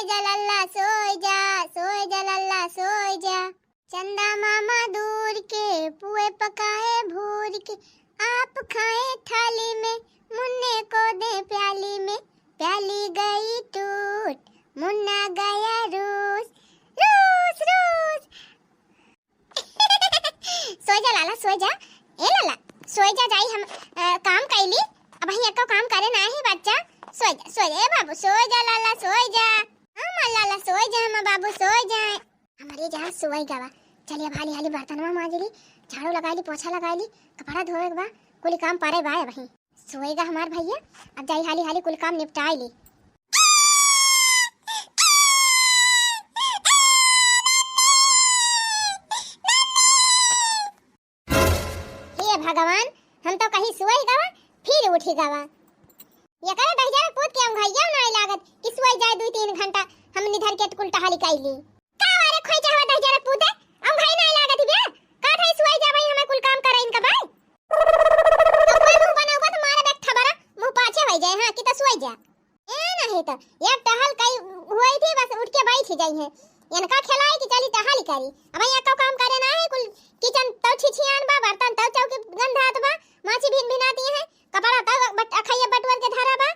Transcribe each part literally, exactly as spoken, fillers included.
जा लाला सोय जा, सोय जा लाला सोय जा। चंदा मामा दूर के, पुए पकाए भूर के, आप खाए थाली में, मुन्ने को दे प्याली में, प्याली गई टूट, मुन्ना गया रूस, रूस, रूस। सोय जा लाला, सोय जा। ए लाला, सोय जा, जाई हम, अ, काम कैली। अबहीं एको काम करे ना ही बच्चा। सोय जा, सोय जा, ए बाबू, सोय जा लाला, सोय जा। हाँ, हमार लाला, सोय जा, हमार बाबू, सोय जा। हमरे जान सोय गवा। चली अब हाली हाली बर्तनवा मांज ली, झाड़ू लगाई ली, पोछा लगाई ली, कपड़ा धोवे के बा, कुली काम परे बा अबहीं। सोएगा हमार भैया, अब जाई हाली हाली कुल काम निपटाई ली। हे भगवान, हम तो कहीं सोई गवा, फिर उठी गवा। ये करे दहिजरा पूत के अंघैया नाई लागत कि सोई जाए दुई तीन घंटा, हम निधर के कुल टहली कैली। का वारे खोई चाहवा दहिजरा पूते, अंघैया नाई लागत बे, का थाई सोई जाबे, हमें कुल काम करे इनका भाई। अब कोई मुंह बनाऊबा तो मारब एक थबरा, मुंह पाछे होई जाए, हाँ, कि तो सोई जा। ए नहीं तो, ये टहल कई हुई थी, बस उठ के बैठ ही जाई है। इनका खेला है कि चली टहल करी। अब यहाँ का काम करे ना है, कुल किचन तो छिछियान बा, बर्तन तो चौकी गंधात बा, माछी भिन भिनाती है, कपड़ा तो बट-, अखैया बटुअर के धरा बा,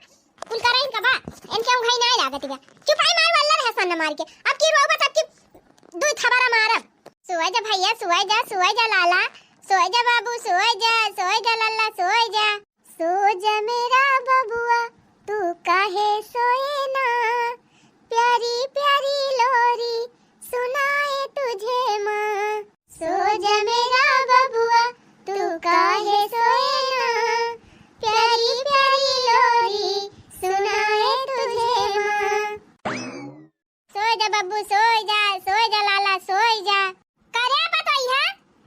कुल करे इनका बा, इनके उंघई ना लागत बा। चुपाई मार वाला रहे सन मार के, अब की रोबा तब की दुई थबरा मारब। सोए जा भैया, सोए जा, सोए जा लाला, सोए जा बाबू, सोए जा, सोए जा लाला, सोए जा। सो जा मेरा बबुआ, तू काहे सोए ना, प्यारी प्यारी लोरी सुनाए तुझे माँ। सो जा मेरा बबुआ, तू काहे सोए ना, प्यारी प्यारी लोरी सुनाए तुझे माँ। सोय जा बब्बू, सोय जा, सोय जा लाला, सोय जा। करे बतैया,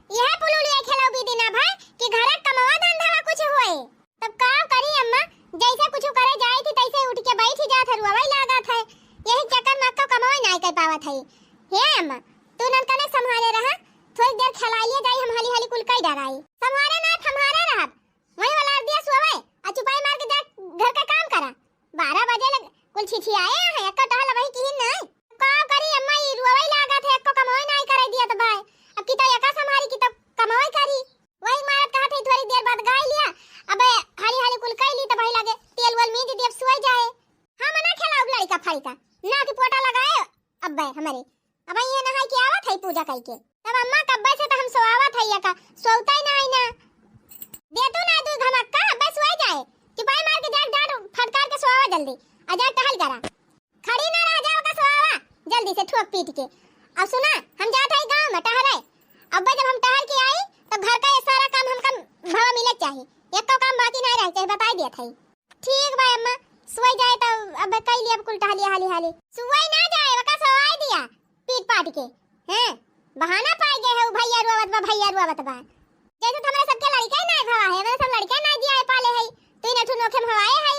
यह पुलुलिया खेलौबी दिना भर कि घर कमवा धंधावा कुछ होए। तब का करी अम्मा, जैसे कुछ करे जाए थी तैसे उठ के बैठ जात है, रुआवई लागत है। यही चक्कर में अक्का कमवा नाई कर पावत है। हे अम्मा, तू ननकने संभाले रहा, थोड़ी देर खेलाइए जाई, हम हाली हाली कुल कई डराई। संभाले ना, संभाले रहब। वही वाला दिया सोवे, आ चुपाई मार के जा घर का काम करा। बारह बजे लग कुल छिछियाए हैं, एक्का टहल वही किहिन नाई। का करी अम्मा, ई रुआवई लागत है, एक्को कमाई नाई करे दियत भाई। अब की तो एका संभारी की तो कमाई करी। वही मारत कहत है, थोड़ी देर बाद गाय लिया, अब हाली हाली कुल कई ली तो भाई लागे तेल वेल मीज दियब, सोई जाए। हम ना खेलाउब लड़िका फड़िका, ना कि पोटा लगाए अब हमरे। अब ये नहाई के आवत है पूजा कई के। तब अम्मा कब्बे से तो हम सोआवत है, या का सोवता ही ना है ना। दे तू ना दू घमक्का, अब्बे सोए जाए। चुपाई मार के जाके डांट फटकार के सोआवा जल्दी। आ जा टहल करा। खड़ी ना रह जाओ का सोआवा जल्दी से ठोक पीट के। अब सुना, हम जात है गांव में टहले। अब्बे जब हम टहल के आई तो घर का ये सारा काम हमका भवा मिले चाहिए। एको काम बाकी ना रहे चाहिए, बताई दिया था। ठीक बा अम्मा, सोई जाए तो अब कई लिया कुल टहलिया हाली हाली। सोई ना जाए, वका सोआई दिया। पीट पाट के, हैं? बहाना पाई गए है, उ भैया रोवत बा, भैया रोवत बा। जैसे तो हमारे सबके लड़के ना भवा है, हमारे सब लड़के ना जिया पाले है, तू ही नठू नोखे में हवाए है।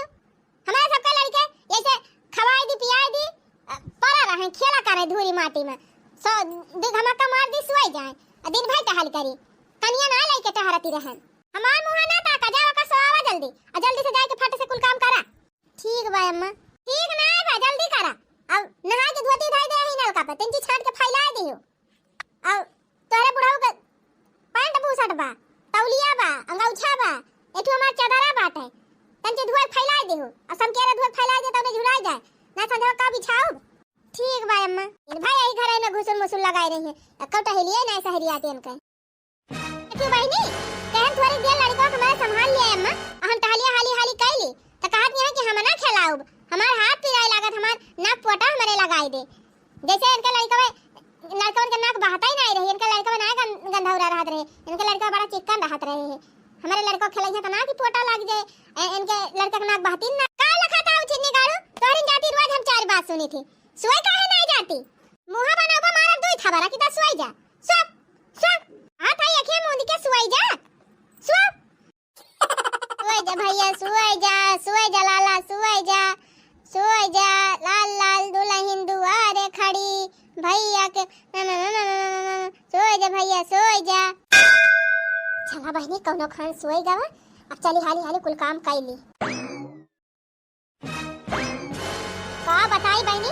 हमारे सबके लड़के जैसे खवाई दी, पियाई दी, अ, पड़ा रहे, खेला करे धूरी माटी में। सो दू घमक्का मार दी, सोई जाए, आ दिन भर टहल करी। कनिया ना लइके टहरती रहन। हमार मुँह ना ताका, जाओ का सोआवा जल्दी, आ जल्दी से जाए के फट से कुल काम करा। ठीक बा अम्मा। ठीक ना बा, जल्दी करा। अब नहा के धोती धई दे ही नलका पे, तिनची छाट के फैला दियो। अब तोहरे बुढ़ऊ के पैंट बूसट बा, तौलिया बा, अंगौछा बा, एठू हमार चदरा बाटे, तनची धोए फैला दियो। अब समकेरा धोए फैला दे, तौने झुराई जाए, ना संझवा का बिछाऊ। ठीक बा अम्मा। इन भाई यही घर में घुसुर मुसुर लगाए रही है, एक्को टहलिए ना सहरिया तेन के। देखी बहिनी, कहन थोड़ी देर लड़का के हमारे संभाल लिया अम्मा, आ हम टहलिया हाली हाली कैली, त कहत यहाँ कि हम ना खेलाउब, हमार हाथ पिराए लागत, हमार नाक पोटा हमारे लगाई दे। जैसे इनका लड़का में, लड़कवन के नाक बहता ही नहीं रही, इनका लड़का में ना गं-, गंधौरा रहत रहे, इनका लड़का बड़ा चिक्कन रहत रहे है। हमारे लड़का खेलई है त ना कि पोटा लाग जाए, ए, इनके लड़का के नाक बहती ना। का लखा था उचित निकालू, तोहरी जाति रोज हम चार बात सुनी थी। सोए काहे नहीं जाती? मुँह बनाबो मारब दुई थबरा की त सोई जा। सो, सो। हाथ आई अखिया मूंद के सोई जा। सो। सोई जा भैया, सोई जा, सोई जा लाला, सोई जा। सोई जा, लाल लाल दुल्हन दुआरे खड़ी, भैया के, सोई जा भैया, सोई जा। चला बहिनी, कौनो खान सोई गवा, अब चली हाली हाली कुल काम कैली। का बताई बहिनी,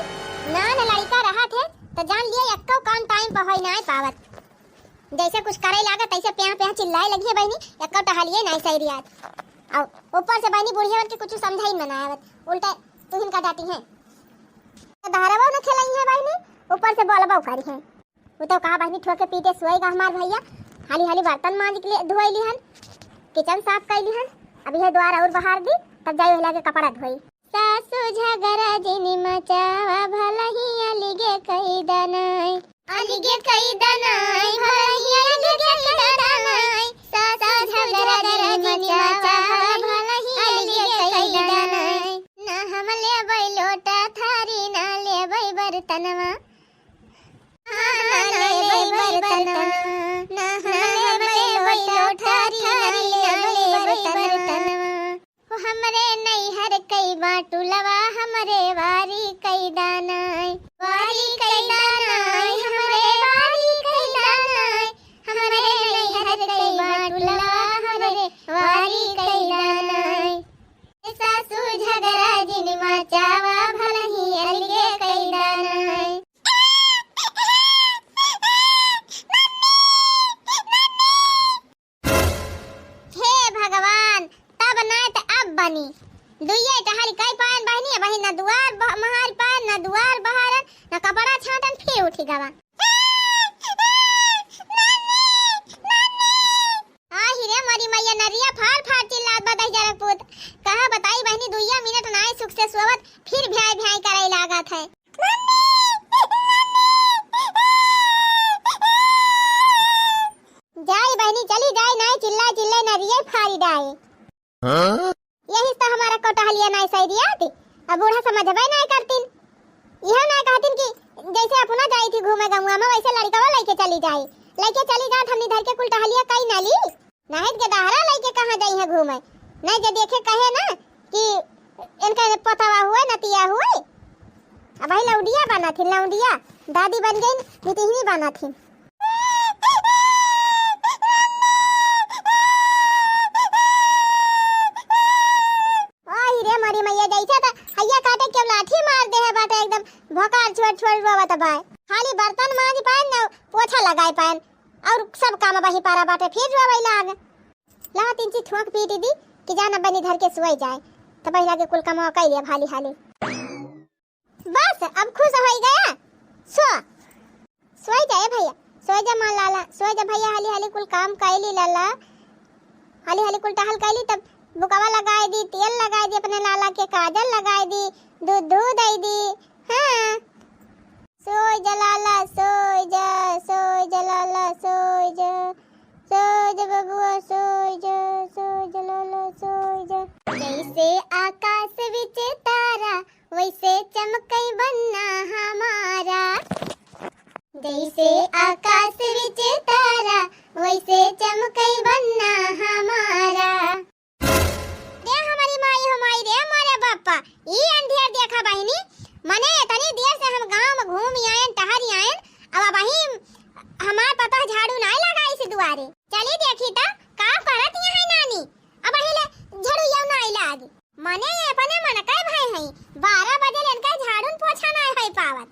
नान लड़िका रहत है, त जान लिया, एक्को काम टाइम पर होई नाई पावत। जैसे कुछ करे लागत, तैसे प्याह प्याह चिल्लाए लगी है बहिनी, एक्को टहलिए नाई सही रियात। और ऊपर से बहिनी बुढ़िया के कुछ समझाई में ना आवत, उल्टे तुहिन का डांटी है। तो दहरवो न खेलाई है बहिनी, ऊपर से बोलबो करी है। वो तो कहा बहिनी ठोके पीटे सोएगा हमार भैया। हाली हाली बर्तन मांज के लिए धोई लिहन, किचन साफ कर लिहन। अब यह द्वार और बहार दी, तब जाई ओहिला के कपड़ा धोई। सासू झगड़ा जिन मचावा, भलही अलगे कई दनाई। अलगे कई दनाई, भलही अलगे कई दनाई। सासू झगड़ा जिन मचावा, भलही अलगे कई दनाई। ना हम लेबै लोटा थारी, ना लेबै बर्तनवा। हाँ, ना लेबै बर्तनवा। ना हम लेबै लोटा थारी, ना लेबै बर्तनवा। हो हमरे नैहर कई बाटुलवा, हमरे वारी कई दानाई। वारी कई दानाई, हमरे वारी कई दानाई। हमरे नैहर कई बाटुलवा, हमरे वारी कई दानाई। ए सासू झगड़ा जिन मचावा, भलही अलगे कई दानाई। हे भगवान, तब नाय त अब बनी। दुइये टहल कई पायन बहिनी, अबही न दुआर ब-, महार पायन, न दुआर बहारन, न कपड़ा छाटन, फिर उठी गवा। आही रे मोरी मैया, नरिया फाड़ फाड़ चिल्लात बा दहिजरक पूत। कहा बताई बहिनी, दुइया मिनट नाय सुख से सोवत, फिर भ्याई भ्याई करे लागत है। जाई बहिनी, चली जाई, नाई चिल्ला चिल्ला नरिये फारी डाए। हाँ? यही तो हमारा कोटहलिया नाई सही दिया थी। अब बूढ़ा समझबे नाई करतीन। यह नाई कहतीन कि जैसे अपना जाई थी घूमे गंगुआ में, वैसे लड़कवा लेके चली जाई। लेके चली जात हमनी धर के कुल टहलिया कई ना ली। नाहित के दहरा लइके कहाँ जइहें घूमे? नहीं जे देखे कहे ना कि इनका पतवा हुए, नतिया हुए। अबही लौंडिया बनत हिन, लौंडिया। दादी बन गइन, नितिहनी बनत हिन। ओही रे मोरी मैया, जैसे त हैया काटे के लाठी मार दे है बाटे, एकदम भोकाल छोड़ छोड़ रोवत बाय। खाली बर्तन मांज पाएन न पोछा लगाए पाएन। और सब काम वही पारा बाटे, फिर रोवै लाग। ला तिनची ठोक पीट दी कि जान बनी धर के सोई जाए। तब पहला के कुल कमवा कई लिया हाली हाली। बस अब खुश होई गया। सो, सोई जा ए भैया, सोई जा मान लाला, सोई जा भैया, हाली हाली कुल काम कई ली लाला। हाली हाली कुल टहल कई ली, तब बुकवा लगाए दी, तेल लगाए दी, अपने लाला के काजल लगाए दी, दूध दूध दे दी। हाँ। सोय जा लाला, सोय जा, सोय जा लाला, सोय जा, सोय जा बबुआ, सोय जा, सोय जा लाला, सोय जा। जैसे आकाश बिच तारा, वैसे चमकई बन्ना हमारा। जैसे आकाश बिच तारा, वैसे चमकई बन्ना हमारा। रे हमारी माई हो माई रे, मोरे बापा, ई अंधियर देखा बहिनी, मने इतनी देर से हम गांव में घूम आयन, टहर आयन, अब अबही हमार पतोह झाड़ू नाई लगाई से दुआरे। चली देखी त का करत यहाँ है नानी, अबही ले झाड़ू यो नाई लाग। मने ये अपने मन का भय है, बारह बजे ले इनका झाड़ू पोछा नाई है पावत।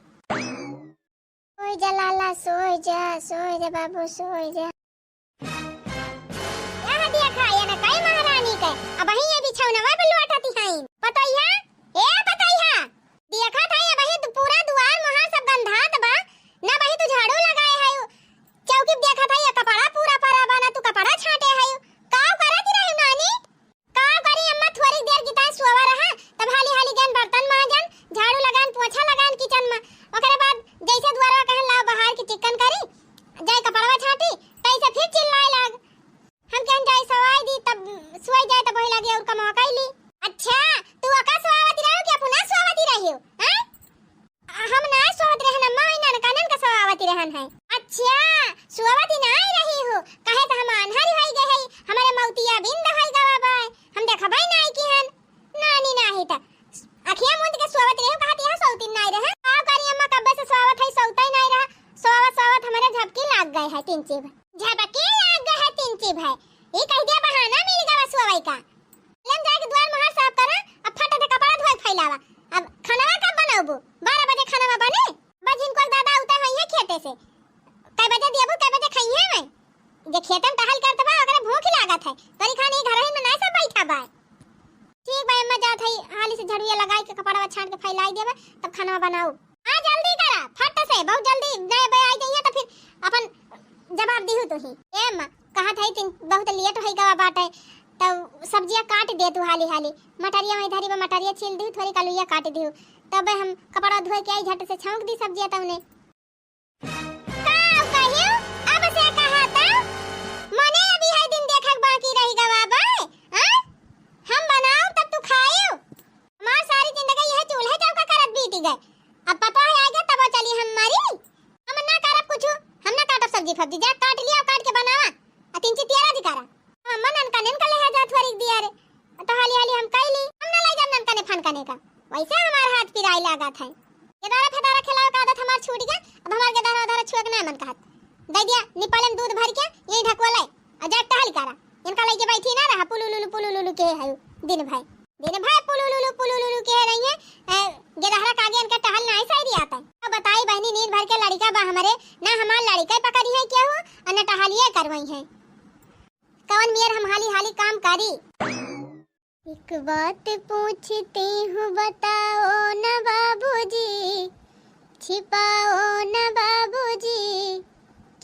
सोय जा लाला, सोय जा, सोय जा बाबू, सोय जा। यह देखा, ये न कई महारानी के, अबही ये बिछौनवा पे लोटती हईन। पतोहिया, ए पतोहिया, देखा था ये वही दु-, पूरा दुआर मुहार सब गंधात बा, ना वही तू झाड़ू लगाए है, चौकी पे देखा था ये कपड़ा पूरा परा बा, ना तू कपड़ा छाटे है, का करत रही नानी? का करी अम्मा, थोड़ी देर की ताई सोवा रहा, तब हाली हाली गन बर्तन मांजन, झाड़ू लगान, पोछा लगान किचन में। ओकरे बाद जैसे दुआरवा कहन लाओ बहार के चिकन करी, जाए कपड़वा छाटी, तैसे फिर चिल्लाए लाग। हम कहन जाए सवाई दी, तब सोई जाए, तब वही लागे और कमवा कैली। अच्छा, तू ओका सोवावती रहो कि अपना सोवावती रही हो, हैं? हम ना सोवत रहन अम्मा, वही ननका ननका सोवावती रहन है। अच्छा, सोवती ना रही हो, कहे तो हम आन्हर होई गए है, हमारे मौतिया बिंद होई गवा बाय, हम देखबे नाई किहन। नानी नाही त अखिया मूंद के सोवत रही हो, कहत यहाँ सौतीन नाई रहे। का करी अम्मा, कब्बे से सोवत है, सौते नाई रहा। सोवत सोवत हमारे झपकी लाग गए है, तिनची भय। झपकी लाग गए है, तिनची भय। ई कह दिया बहाना मिल गवा सोवई का। लेम जाके द्वार मोहार साफ करा, अब फट से कपड़ा धोए फैलावा। अब खानवा कब बनाबू? बारह बजे खानवा फट्टे से। कै बजे देबू, कै बजे खइहे मैं? जे खेतन टहल करत बा, ओकरे भूख लागत है। तोरी खानी घर ही में नाय सब बैठा बा। ठीक बा अम्मा, जात है, हाली से झड़ुआ लगाई के कपड़वा छाट के फैलाई देबे, तब खाना बनाऊ। हाँ, जल्दी करा, फट से, बहुत जल्दी, नहीं बे आई जइहे तो फिर अपन जवाब दिहू तू ही। ए अम्मा, कहत है तीन, बहुत लेट होई गवा बाटे, तो सब्जिया काट दे तू हाली हाली। मटरिया वहीं धरी बा, मटरिया छील दिहू, थोड़ी कलुइया काट दिहू, तबे हम कपड़ा धोए के आई, झट से छौंक दी सब्जिया तौने। का कहियो? अब से कहा त? मने अभी है दिन देखक बाकी रही गवा बा, हाँ? हम बनाओ तब तू खाइयो। हमार सारी जिंदगी यह चूल्हे चौका करत बीती गए। अब पता है आगे तब चली हम मरी। हम ना करब कुछ, हम ना काटब सब्जी फब्जी, जा काट लिया, काट के बनावा। आ तीन चितियारा जी करा। अम्मा ननकनेन का लेहा जात हुआ रिक दिया रे। तो हाली हाली हम कैली, हम ना लाई जाब ननकने फनकने का। वैसे हमार हाथ पिराई लागत है। गेदारा फेदारा खिलावे का आदत हमार छूट गया। अब हमार गेदारा उदारा छुए के ना मन कहत। दे दिया निपाले में दूध भर के, यही ढकवा ले। और जा टहल करा। इनका लेके बैठी ना रहा, पुलुलुलु, पुलुलुलु के है दिन भर। दिन भर पुलुलुलु, पुलुलुलु के रही है। ए, गेदहरा का आगे इनका टहल ना सही आता है। अब बताई बहनी, नींद भर के लड़का बा हमरे, ना हमार लड़का पकड़ी है केहू, और ना टहलिए करवाई है। कवन मेर हम हाली हाली काम करी। एक बात पूछती हूँ बताओ ना बाबूजी, छिपाओ ना बाबूजी,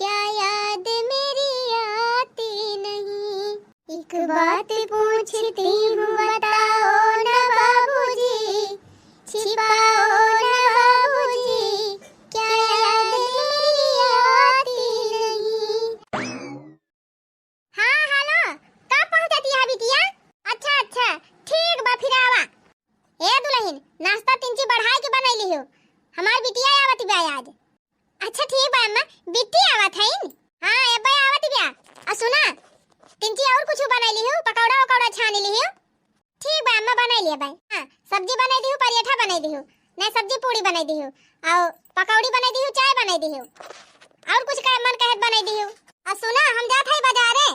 क्या याद मेरी आती नहीं? एक बात पूछती हूँ बताओ ना बाबूजी, छिपाओ ना बाबूजी, क्या याद मेरी आती नहीं? हाँ, हेलो, कब पहुँचती है बिटिया? अच्छा, अच्छा, ठीक बा, फिर आवा। ए दुलहिन, नाश्ता तिनची बढ़ाई के बनैली हो, हमार बिटिया आवत बा आज। अच्छा, ठीक बा अम्मा, बिट्टी आवत है। हाँ, अब्बे आवत बा। आ सुना, तिनची और कुछ बनैली हो, पकौड़ा वकौड़ा छानी ली हो। ठीक बा अम्मा, बनाई लिया भाई। हाँ, सब्जी बनाई दिहु, पराठा बनाई दिहु, नहीं सब्जी पूड़ी बनाई दिहु, और पकौड़ी बनाई दिहु, चाय बनाई दिहु, और कुछ का मन कहत बनाई दिहु। और सुना, हम जात है बाजारे,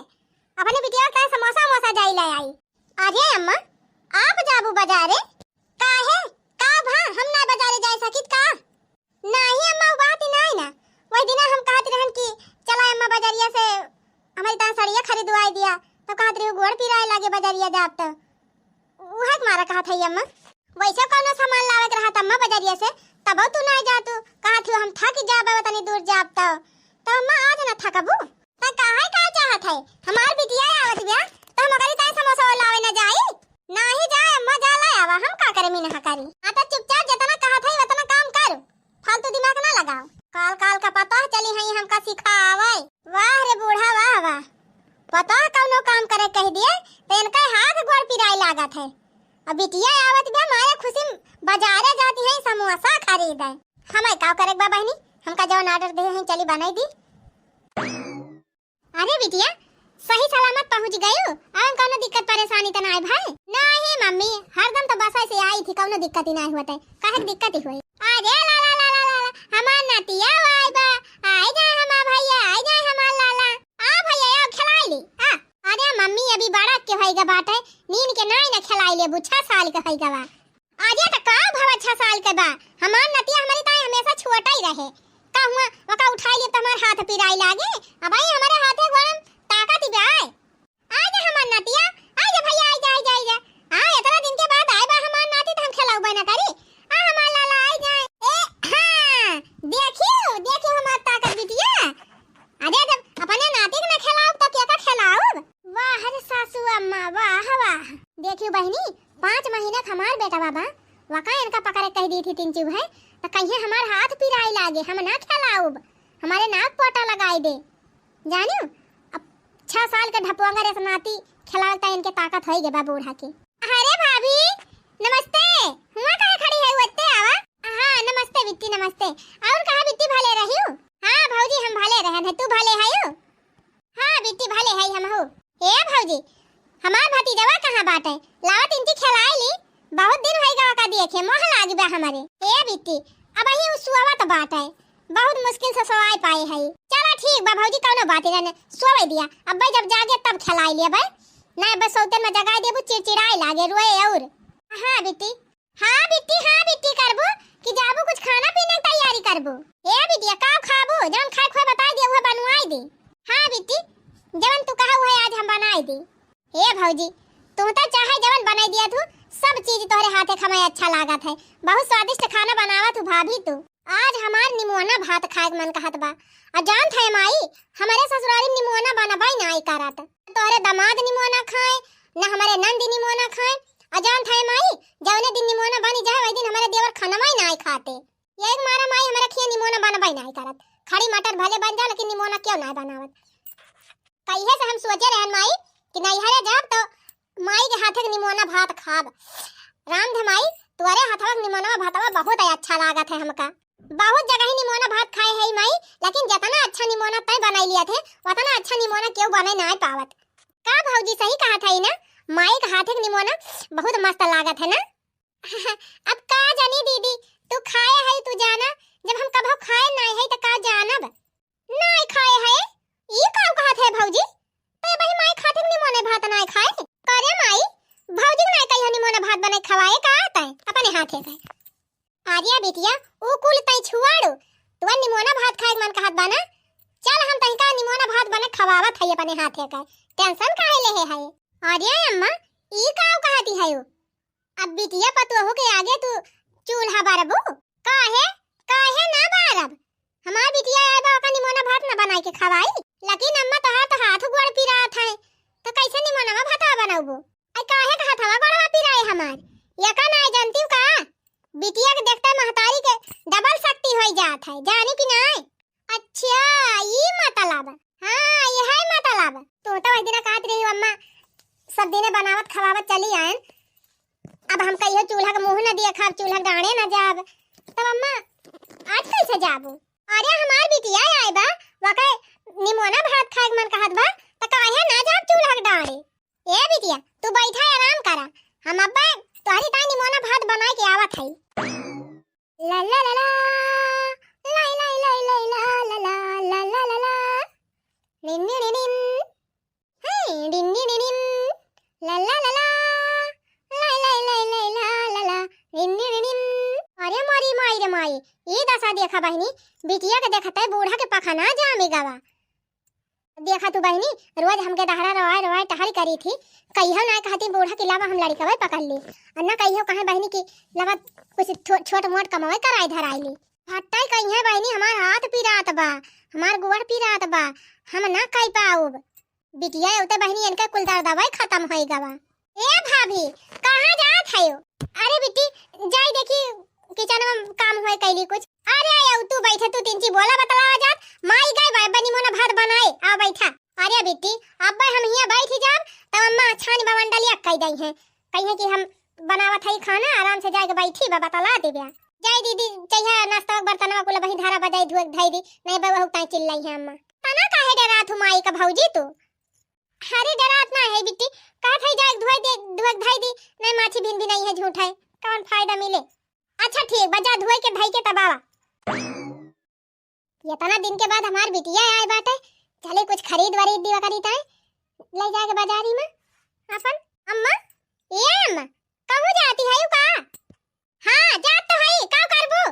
अपने बिटिया का समोसा वमोसा जाई ले आई। अरे अम्मा, आप जाबू बाजारे? काहे? का भा, हम ना बाजारे जाए सकित का? नाही अम्मा, उ बात ही नाही ना। वही दिना हम कहत रहन कि चला अम्मा बजरिया से हमारी तान सड़िया खरीदवाई दिया, तो कहत रही गोड़ पिराए लागे बजरिया जाब तो। उहे के मारा कहत है अम्मा। वैसे कौनो सामान लावे के रहत अम्मा बजरिया से, तब तू नाही जातू। कहत हो हम थक जाबे, तनी दूर जाब तो। तो अम्मा आज ना थकबू? त काहे का चाहत है? हमार बिटिया आवत बिया, त हम ओकरी ताई समोसा लावे न जाई? नाही जाए अम्मा, जा ले आवा, हम का करे मिनहा करी। हाँ त चुपचाप जितना कहत है उतना काम कर, फालतू दिमाग ना लगाओ। काल काल का पतोह चली है हमका सिखावे। वाह रे बूढ़ा, वाह वाह। पतोह कौनो काम करे कह दिए त इनका हाथ गोड़ पिराए लागत है। अब बिटिया आवत बिया, मारे खुशी में बाजारे जाती है समोसा खरीदे। हमें का करे बा बहनी, हमका जौन order दे हैं चली बनाई दी। अरे बिटिया, सही सलामत पहुँच गयू? अब कौनो दिक्कत परेशानी त नाय भाई? नाही मम्मी, हरदम तो बस ऐसे आई थी, कौनो दिक्कत ही नाय होते। काहे के दिक्कत ही होई? अरे ला ला ला ला ला ला, हमार नतिया आई बा, आई जाए हमार भैया, आई जाए हमार लाला। आ भैया, आओ खिलाई ली, आ। अरे मम्मी, अभी बड़ा के होई गा बाटे, नीन के नाई ना खिलाई ले, बुढ़ा साल के होई गा बा। अरे त का भवा, छह साल के बा, हमार नतिया हमारी ताई हमेशा छोटा ही रहे। का हुआ, ओका उठाई ले त हमार हाथ पिराई लागे। अब आई हमारे हाथे गोड़म ताकत ही बा। आजा हमार नतिया, आजा भैया, आजा, आजा, आजा। हाँ, इतना दिन के बाद आए बा हमार नाती, त हम खिलाऊ बना करी। आ हमार लाला, आजा। ए, हाँ, देखियो, देखियो हमार ताकत बिटिया। अरे, जब अपने नाती के ना खिलाऊब, त केका खिलाऊब? वाह रे सासू अम्मा, वाह, वाह। देखियो बहिनी, पाँच महीना के हमार बेटा बाबा, वका इनका पकड़े कह दी थी तीन चूहे, त कहिए हमार हाथ पिराई लागे, हम ना खिलाऊब, हमारे नाक पोटा लगाई दे। जानियो, अब छह साल के ढपुआंगर इस नाती खिलावता, इनके ताकत होई गे बा बूढ़ा के। अरे भाभी, नमस्ते। हुआ काहे खड़ी है, ओत्ते आवा। हाँ, नमस्ते बिट्टी, नमस्ते। और कहा बिट्टी, भले रहियो? हाँ भौजी, हम भले रहन है, तू भले हयो? हाँ बिट्टी, भले है हम हो। ए भौजी, हमार भतीजवा कहाँ बाटे? लावा तिनची खिलाई ली, बहुत दिन होई गवा का देखे, मोह लागी बा हमारे। ए बिट्टी, अबही उ सुअवत बाटे, बहुत मुश्किल से सोआई पाए है। चला ठीक बा भौजी, कौनो बात ही रहने, सोवे दिया, अब्बे जब जागे तब खिलाई लेबे, ना अब्बे सौते में जगाई देबू, चिड़चिड़ाए लागे, रोए और। हाँ बिट्टी, हाँ बिट्टी, हाँ बिट्टी, करबू कि जाबू कुछ खाना पीना के तैयारी करबू? ए बिटिया, का खाबू? ए भौजी, तू तो चाहे जवन बनाई दिया तू, सब चीज तोहरे हाथे खाए में अच्छा लागत है। बहुत स्वादिष्ट खाना बनावत हू भाभी तू। आज हमार निमोना भात खाए के मन कहत बा। आ जानत है माई, हमरे ससुरारी निमोना बनबई नाई करत। तोहरे दामाद निमोना खाए, न हमरे नंदी निमोना खाए। आ जानत है माई, जौने दिन निमोना बनी जाए, वही दिन हमरे देवर खनवा ही नाई खाते। यही मारा माई हमरे खिया निमोना बनबई नाई करत। खड़ी मटर भले बन जा, लेकिन निमोना क्यों नाई बनावत। कहिए से हम सोचे रहन माई कि नैहरे जाब तो माई के हाथे के निमोना भात खाब। राम धमाई, तोरे हाथवा के निमोना भातवा बहुत ही अच्छा लागत है हमका। बहुत जगह ही निमोना भात खाए है माई, लेकिन जितना अच्छा निमोना तय बनाई लिया थे, उतना अच्छा निमोना क्यों बने ना पावत। का भौजी सही कहा था ना, माई के हाथे के निमोना बहुत मस्त लागत है ना। अब का जानी दीदी, तू खाए है तू जाना, जब हम कभो खाए नाई है तो का जानब। नाई खाए है? ई का कहत है भौजी? ते बही माई खातिर निमोने भात नाई खाए? करे माई, भौजी के नाई कहियो निमोने भात बने खवाए का तै अपने हाथे का। आर्या बिटिया, ऊ कुल तै छुआड़ू, तुअर निमोना भात खाए के मन कहत बा ना? चल हम तहिका निमोना भात बने खवावत है अपने हाथे का, tension काहे लेहे है? आर्या अम्मा, ई का कहती है ऊ? अब बिटिया पतोहू के आगे तू चूल्हा बारबू? काहे? काहे ना बारब? हमार बिटिया आए बा, ओका निमोना भात ना बनाई के खवाई? लेकिन अम्मा तोहार तो हाथ गोड़ पिरात है, तो कैसे निमोनवा भातवा बनौबू? आई काहे का हाथवा गोड़वा पिराए हमार? यका ना जानती का? बिटिया के देखते महतारी के double शक्ति होई जात है, जानी कि नाई? अच्छा, ई मतलब। हाँ, यही मतलब। तू तो वही दिना कहत रही अम्मा, सब दिने बनावत खवावत चली आयन। अब हम कहियो चूल्हा के मुंह न देखब, चूल्हा के डांड़े न जाब। तब अम्मा, आज कैसे जाबू? अरे हमार बिटिया आए बा, वके निमोना भात खाए के मन कहत बा, त काहे ना जाब चूल्हा के डांड़े? ए बिटिया, तू बैठा आराम करा, हम अब्बे तोहरी ताई निमोना भात बनाए के आवत हई। ला ला ला ला, लाई लाई लाई लाई ला, ला ला, ला ला ला ला। निन्नी निनिन। हे, डिन्नी डिनिन। ला ला ला ला। लाई लाई लाई लाई ला, ला ला। निन्नी डिनिन। अरे मोरी माई रे माई, ई दशा देखा बहिनी, बिटिया के देखते बूढ़ा के पखना जामे गवा। देखा तू बहिनी, रोज हमके डहरा रोवाए रोवाए टहल करी थी। कहियो ना कहती बूढ़ा की लावा हम लड़िकवे पकड़ ली। और ना कहियो कहे बहिनी की लावा कुछ छो-, छोट मोट कमावे कराए धराई ली। भट्टाई कहिए बहिनी हमार हाथ पिरात बा, हमार गोड़ पिरात बा, हम ना कई पाउब। बिटिया एवते बहिनी इनके कुल दर्दवा खत्म होई गवा। ए भाभी, कहाँ जात हयो? अरे बिट्टी, जाई देखी किचन में काम होए कैली कुछ। अरे आयो तू बैठे, तू तिनची बोला बतलावा जात, माई गए बा, बनी मोना भात बनाए, आ बैठा। अरे बिट्टी, अब हम हियां बैठ जाब, तब अम्मा छान बवंडलिया कह दई है, कहिए कि हम बनावत हई खाना, आराम से जाके बैठी बा, बतला देब्या। जाई दीदी, चाहिए नाश्ता बर्तनवा कुल वही धारा बजाई धुए धाई दी, नहीं बा वहु ताई चिल्लाई है अम्मा। तना काहे डरात हूँ माई का भौजी तू? अरे डरात ना है बिट्टी, कहत है जाए धुए दे, धुए धाई दी, नहीं माछी भिन भी नहीं है, झूठ है, कौन फायदा मिले? अच्छा ठीक बा, जा धुए के धाई के तब आवा। इतना दिन के बाद हमार बिटिया आए बाटे, चले कुछ खरीद वरीद दीवा करी ताई, ले जाके बाजारी में अपन। अम्मा, ए अम्मा, कहूँ जाती है का? हाँ, जात तो है, का करबू?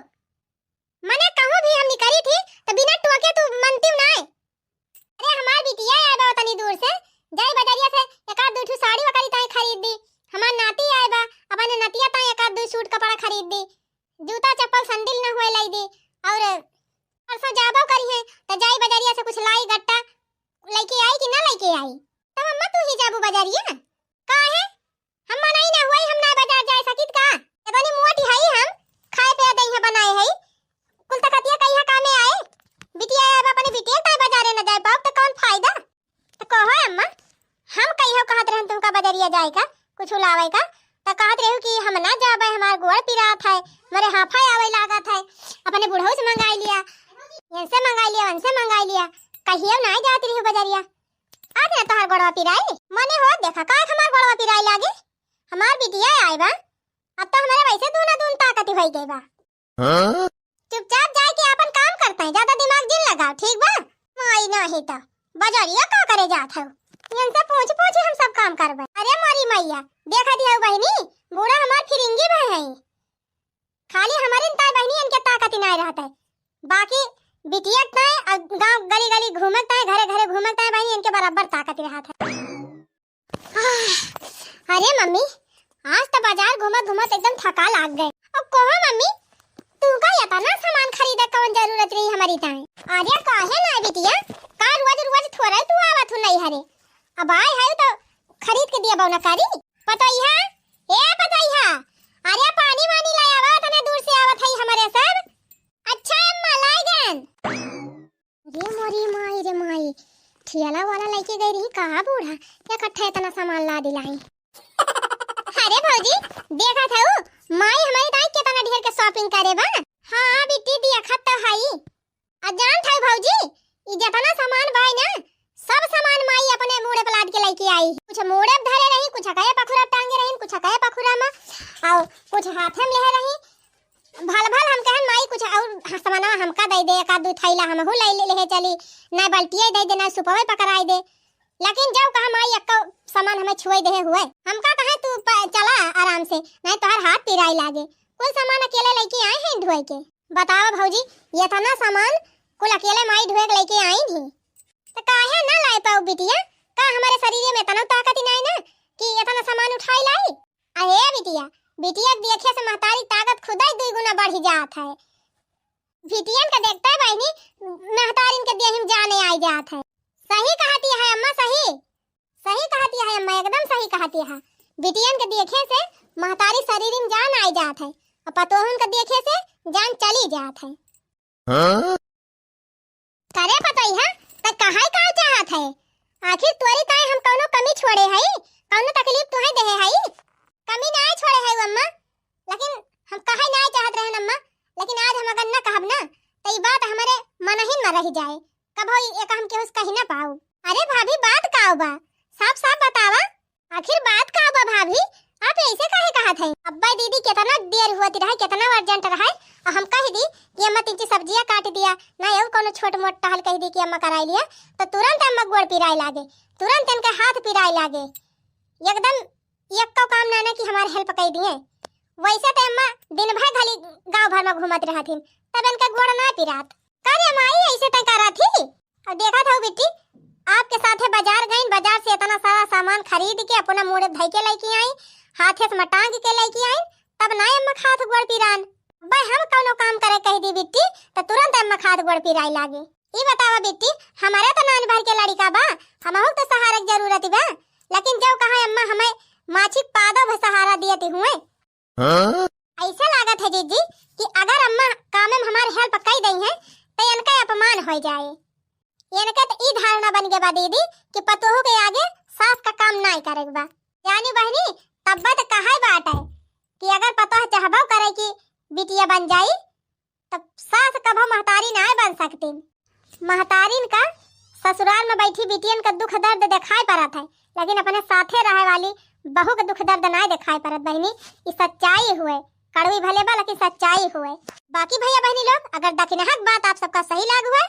मने कहूँ भी हम निकरी थी, तो बिना टोके तू मनती नाय। अरे हमार बिटिया आए बा तनी दूर से, जाई बजरिया से एक आध दू ठू साड़ी वकरी ताई खरीद दी। हमार नाती आए बा, अपने नतिया ताई एक आध दू सूट कपड़ा खरीद दी, जूता चप्पल सैंडल न हुए लाई दी। और परसों जाबो करी है, तो जाई बजरिया से कुछ लाई गट्टा, लेके आई कि ना लेके आई? तब अम्मा तू ही जाबू बजरिया? काहे? हम मनई ना हुई, हम ना बाजार जाए सकित का? इतनी मोटी हई हम, खाए पे दई है बनाए हई। कुल तकतिया कहिया कामे आए? बिटिया अब अपने बिटिया ताई बाजारे न जाए पाओ तो कौन फायदा? तो कहो अम्मा, हम कहियो कहत रहन तुमका बजरिया जाए का, कुछ लावे का, तो कहत रहू कि हम ना जाबे, हमार गोड़ पिरात है, मरे हाफा आवे लागत है, अपने बुढ़ऊ से मंगाई लिया, इनसे मंगाई लिया, उनसे मंगाई लिया, कहियो ना जात रहू बजरिया। आज ना तोहार गोड़वा पिराई, मने हो देखा का हमार गोड़वा पिराई लागे, हमार बिटिया आए बा, अब तो हमारे वैसे दूना दून ताकत होई गई बा। हाँ? चुपचाप जाए के आपन काम करते हैं, ज्यादा दिमाग जिन लगाओ, ठीक बा? माई नाही तो बजरिया का करे जात हो, इनसे पूछ पूछ हम सब काम करबे। अरे मोरी मैया, देखा दिया बहिनी, बूढ़ा हमार फिरिंगी भय है, खाली हमारे ताई बहिनी इनके ताकत ही नहीं रहता है, बाकी बिटिया ताई और गांव गली गली घूमत ताई, घरे घरे घूमत ताई बहिनी इनके बराबर ताकत रहत है। अरे मम्मी, आज त बाजार घूमत घूमत एकदम थका लाग गए। अब कहो मम्मी, तू का इतना सामान खरीदे कौन जरूरत रही हमारी ताई? अरे काहे ना बिटिया, का रोज रोज थोड़ा तू आवत हूँ नहीं हरे। अब आए है तो खरीद के दिया बौना करी। पतोहिया, ए पतोहिया, अरे पानी वानी ले आवा, तने दूर से आवत है हमारे सब। अच्छा अम्मा, लाई गन। रे मोरी माई रे माई, ठेला वाला लेके गई रही कहा बूढ़ा, इकट्ठा इतना सामान ला दिलाई। अरे भौजी, देखा था उ, माई हमारी दाई कितना ढेर के shopping करे बा। हाँ बिट्टी, देखा तो हई। आ जान था भौजी, ई जितना सामान भाई ना, सब सामान माई अपने मूड़े पे लाद के लेके आई। कुछ मूड़े पे धरे रही, कुछ कहे पखुरा टांगे रही, कुछ कहे पखुरा में, और कुछ हाथे में ले रही। भल भल हम कहन माई कुछ और सामानवा हमका दे दे, एक आध दू थैला हमहू ले ले, ले चली, ना बाल्टिया दे दे, ना सुपवे पकड़ाई दे। लेकिन जब कहा माई एक्को सामान हमें छुए देहे हुए, हमका कहे तू प-, चला आराम से, नहीं तोहर हाथ पिराई लागे। कुल सामान अकेले लेके आए हैं ढोए के। बतावा भौजी, इतना सामान कुल अकेले माई ढोए के लेके आई थी, तो काहे ना लाए पाऊ बिटिया? का हमारे शरीर में इतना ताकत ही नहीं ना कि इतना सामान उठाई लाई? अहे बिटिया, बिटिया के देखे से महतारी ताकत खुदा ही दुई गुना बढ़ी जात है। बिटियन के देखते बहिनी, महतारिन के देह में जाने आई जात है। सही कहती है अम्मा, सही, सही कहती है अम्मा, एकदम सही कहती है। बिटियन के देखे से महतारी शरीर में जान आई जात है, और पतोहन के देखे से जान चली जात है। हाँ? करे पतोहिया, त कहै का चाहत है? आखिर तोरी ताई हम कौनो कमी छोड़े हई? कौनो तकलीफ तुहैं देहे हई? कमी नाय छोड़े हई अम्मा, लेकिन हम कहै नाय चाहत रहन अम्मा, लेकिन आज हम अगर न कहब ना, त ई बात हमरे मनहिन में रह जाए, कभो ई, एका हम केहू से कही ना पाऊ। अरे भाभी, बात का बा? साफ साफ बतावा। आखिर बात का बा भाभी, आप ऐसे काहे कहत है? अब्बा दीदी कितना देर हुआ रहे, कितना urgent रहे, और हम कह दी कि अम्मा तीन चार सब्जियां काट दिया, ना और कोनो छोट मोट टहल कह दी कि अम्मा कराई लिया, तो तुरंत अम्मा गोड़ पिराए लागे, तुरंत इनके हाथ पिराए लागे, एकदम एक्को काम ना ना कि हमार help कर दिए। वैसे तो अम्मा दिन भर खाली गांव भर में घूमत रहथिन, तब इनका गोड़ ना पिरात। का रे माई, ऐसे तय करा थी? और देखा था बिट्टी, आपके साथे बाजार गईन, बाजार से इतना सारा सामान खरीद के अपना मूड़े धई के लेके आई, हाथे से मटांग के लेके आई, तब ना अम्मा खात गोड़ पिरान। भाई हम कौनो काम करे कह दी बिट्टी, तो तुरंत अम्मा खात गोड़ पिराई लागे। ई बतावा बिट्टी, हमारे तो नान भर के लड़िका बा, हमहू तो सहारे के जरूरत बा, लेकिन जब कहा अम्मा हमें माछी के पादो भर सहारा दियत हुए। हाँ? ऐसा लागत है जीजी कि अगर अम्मा काम में हमार help कई दई है तो इनका अपमान हो जाए। इनके तो ई धारणा बन गए बा दीदी कि पतोहू के आगे सास का काम नाय करे के बा। जानी बहनी, तब्बा तो कहाई बात है कि अगर पतोह चाहबो करे कि बिटिया बन जाई, तब सास कभो महतारी नाय बन सकती। महतारिन का ससुराल में बैठी बिटियन का दुख दर्द दिखाई पड़त है, लेकिन अपने साथे रहे वाली बहू के दुख दर्द नाय दिखाई पड़त बहिनी। ई सच्चाई हुए, कड़वी भले बा लेकिन सच्चाई हुए। बाकी भैया बहनी लोग, अगर दखिनहा के बात आप सबका सही लाग हुए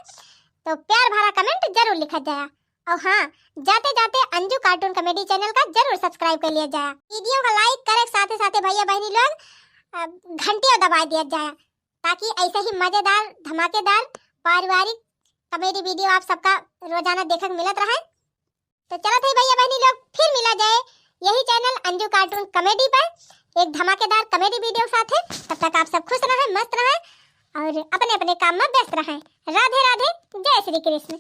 तो प्यार भरा comment जरूर लिखत जाया। और हाँ, जाते जाते अंजू cartoon comedy channel का जरूर subscribe कर लिया जाया। Video का like करे के साथे साथे भैया बहनी लोग, अ, घंटिया दबा दिया जाया, ताकि ऐसे ही मजेदार, धमाकेदार, पारिवारिक comedy video आप सबका रोजाना देखक मिलत रहे। तो चलत है भैया बहनी लोग, फिर मिला जाए यही channel अंजू cartoon comedy पर एक धमाकेदार comedy video के साथे। तब तक आप सब खुश रहें, मस्त रहें और अपने अपने काम में व्यस्त रहें। राधे राधे, जय श्री कृष्ण।